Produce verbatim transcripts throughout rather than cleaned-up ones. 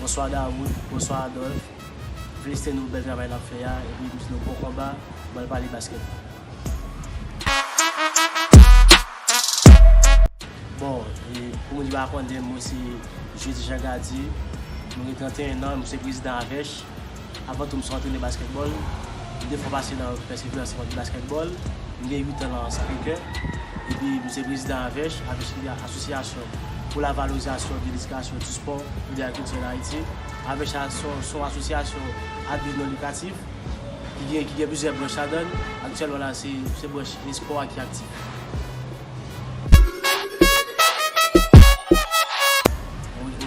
Bonswa Dawood, bonswa Adolphe. Felisite nou pou bèl travay n ap fè a, epi m di nou bon konba, m al pale baskèt. Bon, e pou moun ki pa konnen, mwen se Jeudi Jean Gady, mwen gen trannteyen an, mwen se prezidan Avèch. Avan tou, m se antrenè baskètbòl. M de fwa pase nan Pèseverans, se yon baskètbòl. M gen uit an nan Sacré-Cœur. Epi, m se prezidan Avèch. Avèch se yon asosyasyon pou la valorizasyon de ledikasyon, di spò e de la kilti an Ayiti. Avèch se yon, se yon asosyasyon a bi non likratif ki gen, ki gen plizyè branch ladan l. Aktyèlman la, se, se branch espò a ki aktif.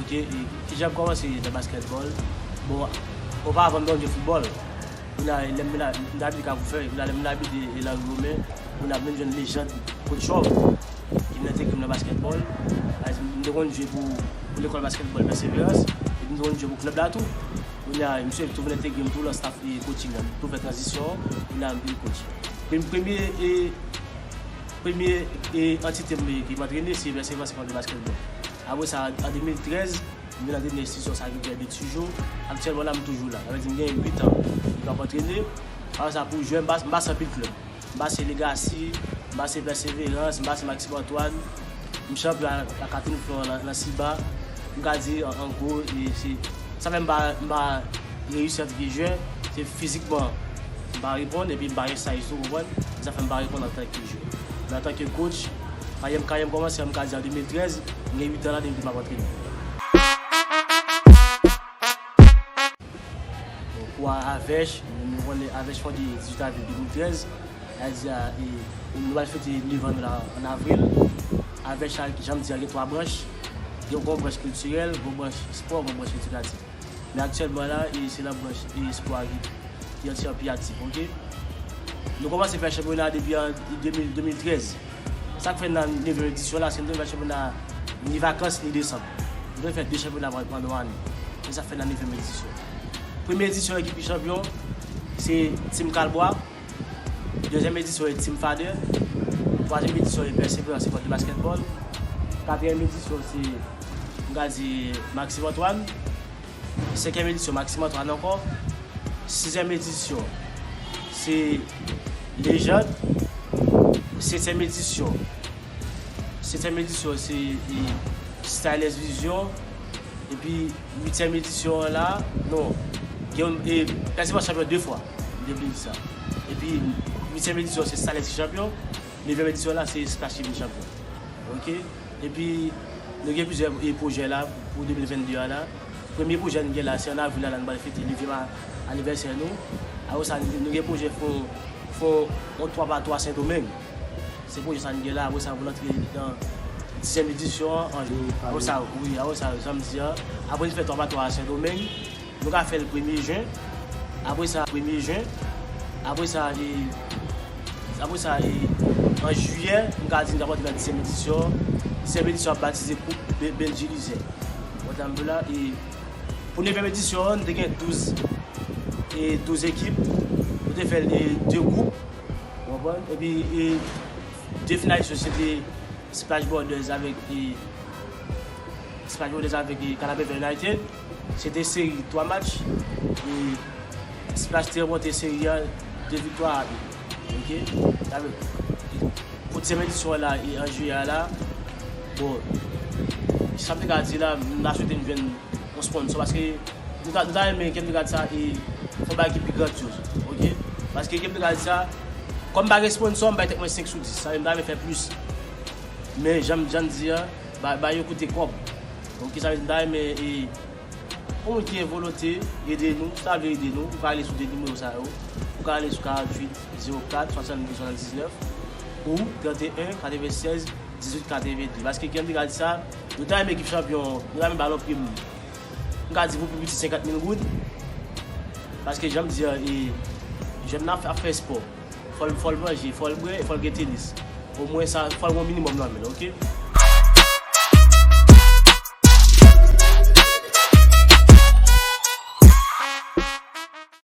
Ok, e kijan m kòmanse nan baskètbòl? Bon, oparavan m te konn jwe foutbòl. Kounye a, lè m vin a, m te abite Kafoufèy, kounye a, lè m vin abite Lari Women, kounye a, m vin jwenn lejann Coach Chauve, ki vin entegre m nan baskètbòl. M te konn jwe pou, pou lekòl baskètbòl Pèseverans, epi m te konn jwe pou klèb la tou. Kounye a, misye tou vin entegre m tou nan staff e coaching nan. M tou fè tranzisyon, kounye a, m vin coach. Premye, premye, e, premye, e, antite m ki m antrene, se Pèseverans Ekòl de Baskètbòl. Apre sa, an de mil trèz, m vin antrene enstitisyon sa ki rele Betsujo. Aktyèlman la, m toujou la. Sa vle di m gen uit an m ap antrene. Apre sa, pou jwè, m pase, m pase anpil klèb. M pase Legacy, m pase Pèseverans, m pase Maxime Antoine. M chanpyon a, a Catherine Florent nan, nan Siba. M ka di, an, an gwo, e se, sa fè m pa, m pa reyisi antanke jwè, se fizikman, m pa reponn, epi m pa gen size tou, konprann? Sa fè m pa reponn antanke jwè. Men antanke coach, karyè m, karyè m kòmanse, m ka di an de mil trèz, m gen uit an la depi m ap antrene. Bon, pou Avèch, nou konnen Avèch fonde dizuit avril de mil trèz. Sa vle di, e, nou pral fete nevan nou la an avril. Avèch la, jan m di a, gen twa branch. Gen yon branch kiltirèl, yon branch espò, yon branch edikatif. Men aktyèlman la, e, se nan branch, e, espò a ki, ki anti-, pi aktif, ok? Nou kòmanse fè chanpyona depi an de mil, de mil trèz. Sa k fè nan nevyèm edisyon la, se nou te fè chanpyona ni vakans ni desanm. Nou te fè de chanpyona pandan yon ane. Se sa k fè nan nevyèm edisyon. Premye edisyon, ekip ki chanpyon, se Team Kalbwa. Dezyèm edisyon, se Team Fader. Twazyèm edisyon, se Pèseverans Ekòl de Baskètbòl. Katriyèm edisyon, se, m ka di, Maxime Antoine. Senkyèm edisyon, Maxime Antoine ankò. Sizyèm edisyon, se Légende. Setyèm edisyon, setyèm edisyon, se, e, Stylus Vision. Epi, uityèm edisyon an la, non, gen, e, Pèseverans chanpyon de fwa, m te bliye di sa. Epi, uityèm edisyon, se Stylus ki chanpyon. Nevyèm edisyon la, se Splash T V chanpyon. Ok? Epi, nou gen plizyè, e, pwojè la pou de mil vennde a la. Premye pwojè nou gen la, se an avril la, la nou pral fete nevyèm a-, anivèsè nou. Apre sa, nou gen pwojè fè, fè yon twa pa twa Sendomeng. Se pwojè sa nou gen la. Apre sa, pou n antre nan dizyèm edisyon an, an, apre sa, wi, apre sa, jan m di a, apre nou fè twa pa twa a Sendomeng. Nou ka fè l premye jen. Apre sa, premye jen. Apre sa, e, apre sa, e, an jiyè, m ka di nou ap antre nan dizyèm edisyon. Dizyèm edisyon ap batize Koup Be-, Benji Lizè. Wè sa m di w la, e, pou nevyèm edisyon an, nou te gen douz, e, douz ekip. Nou te fè l, e, de gwoup. Ou konprann? Epi, e, de finalis yo, se te Splash Brothers avèk, e, Splash Brothers avèk, e, Kanapevè United. Se te seri twa match. E Splash te ranpòte seri a de viktwa a de. Ok? Sa vle, pou dezyèm edisyon an la, e, an jiyè a la, bon, sa m te ka di la, m ta swete n jwenn yon sponsor, paske nou ta, nou ta renmen Kèm de Gad sa, e, fè yon bagay ki pi grandyoz, ok? Paske Kèm de Gad sa, kòm m pa gen sponsor, m bay tèt mwen senk sou dis, sa vle di m ta renmen fè plis. Men jan m, jan m di a, ba, ba yo koute kòb. Ok, sa vle di m ta renmen, e, yon moun ki gen volonte, ede nou, si w ta vle ede nou, ou ka rele sou de nimewo sa yo, ou ka rele sou karanntuit zewo kat swasannde swasanndiznèf ou tranteyen katrevennsèz dizuit katrevendi. Paske Kèm de Gad sa, nou ta renmen ekip chanpyon, nou ta renmen balon prim. M ka di pou pi piti senkant mil goud. Paske jan m di a, e, jèn nan ap, ap fè espò. Fò l, fò l manje, fò l bwè, e fò l gen tenis. Omwen sa, fò l gen yon minimòm nan men l, ok?